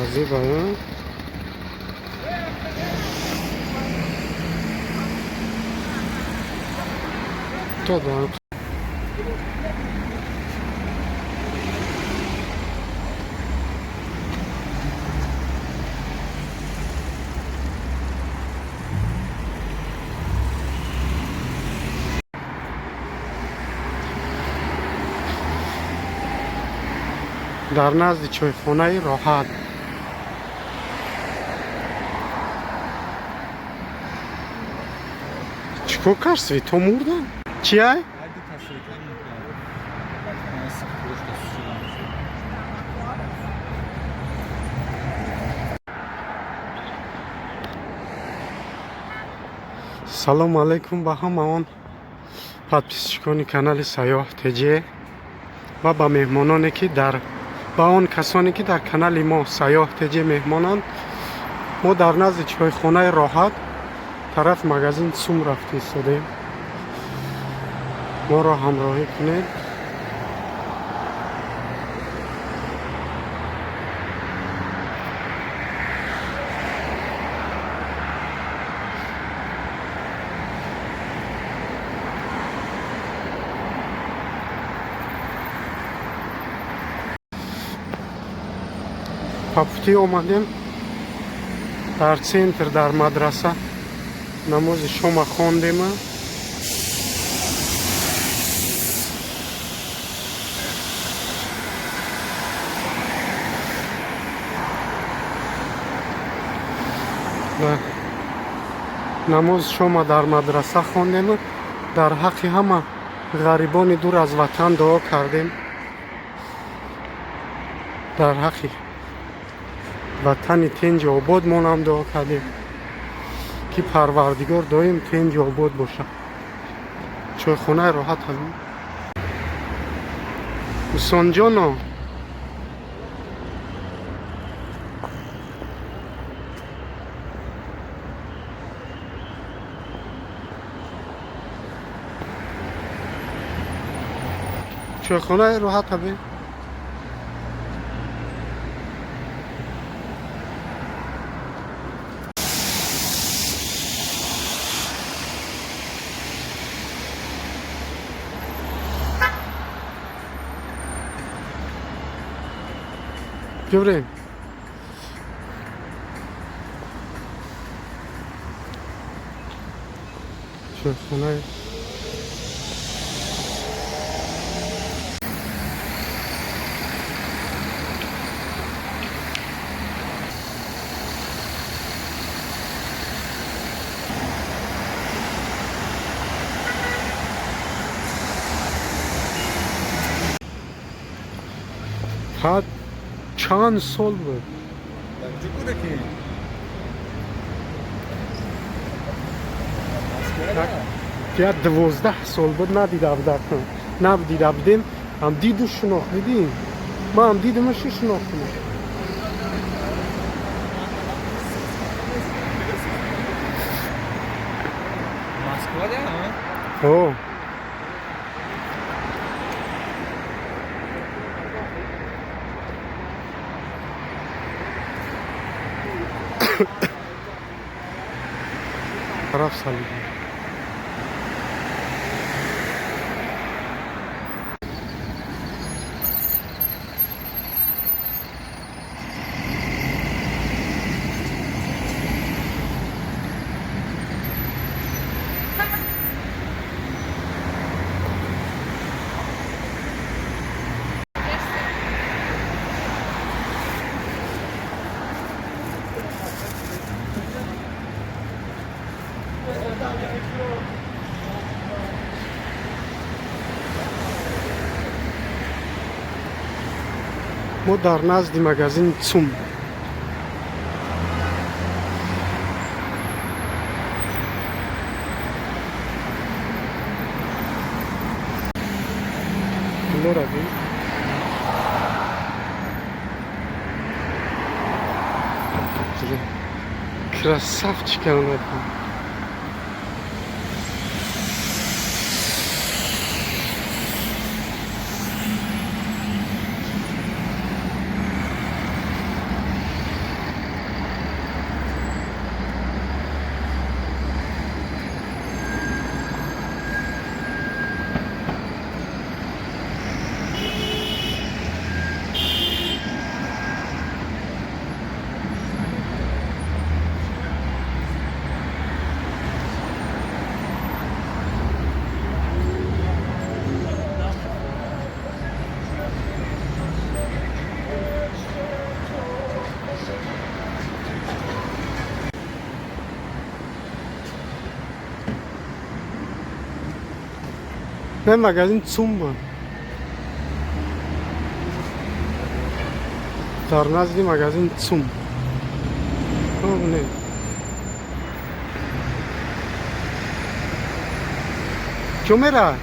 Зеба. То да. Дар назди чойхонаи Роҳат. Чӣ кор кард? Свето мурдан? Чиай? Салому алайкум ба ҳама он подписчикони канали Сайёҳ ТЖ ва ба меҳмононе, ки дар ба он касоне, ки дар канали мо Сайёҳ ТЖ меҳмонанд. Мо дар назди чойхонаи Роҳат, тараф магазин ЦУМ рафта истодаем. Моро ҳамроҳӣ кунед. По пути омадем дар центр, дар мадраса намози шома хондема. Намози шома дар мадраса хондему, дар ҳаққи ҳама ғарибони дур аз ватан дуо кардем, дар ҳаққи ватани тинҷу ободмонам дуо кардем, ки Парвардигор доим тинҷу обод бошад. Чойхонаи Роҳат ҳамин. Ҳусонҷоно, чойхонаи Роҳат ҳамин. Бибирем. Чойхонаи фақат чанд сол буд. Дар куҷо кӯдаки? Я 12 сол буд, надида будам, надида будем. Ҳам диду шинохт, дидӣ, ман ҳам дидимашу шинохтам. Москва да? О. Тараф салиб. Мо дар назди магазини ЦУМ. Лора бин. Красавчика она. Не, магазин ЦУМ буд. Дар назди магазин ЦУМ. Не. Чо мера?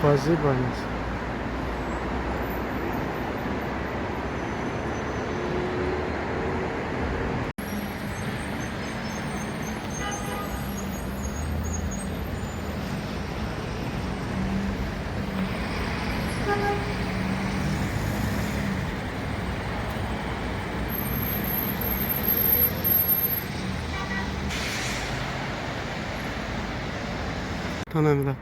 Базиба нест. Танамида.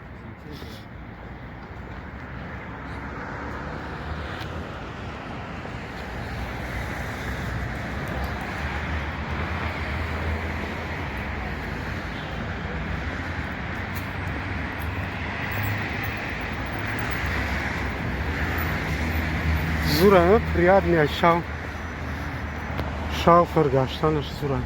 Зура, приятный шав. Шауфер гаштанаш зура.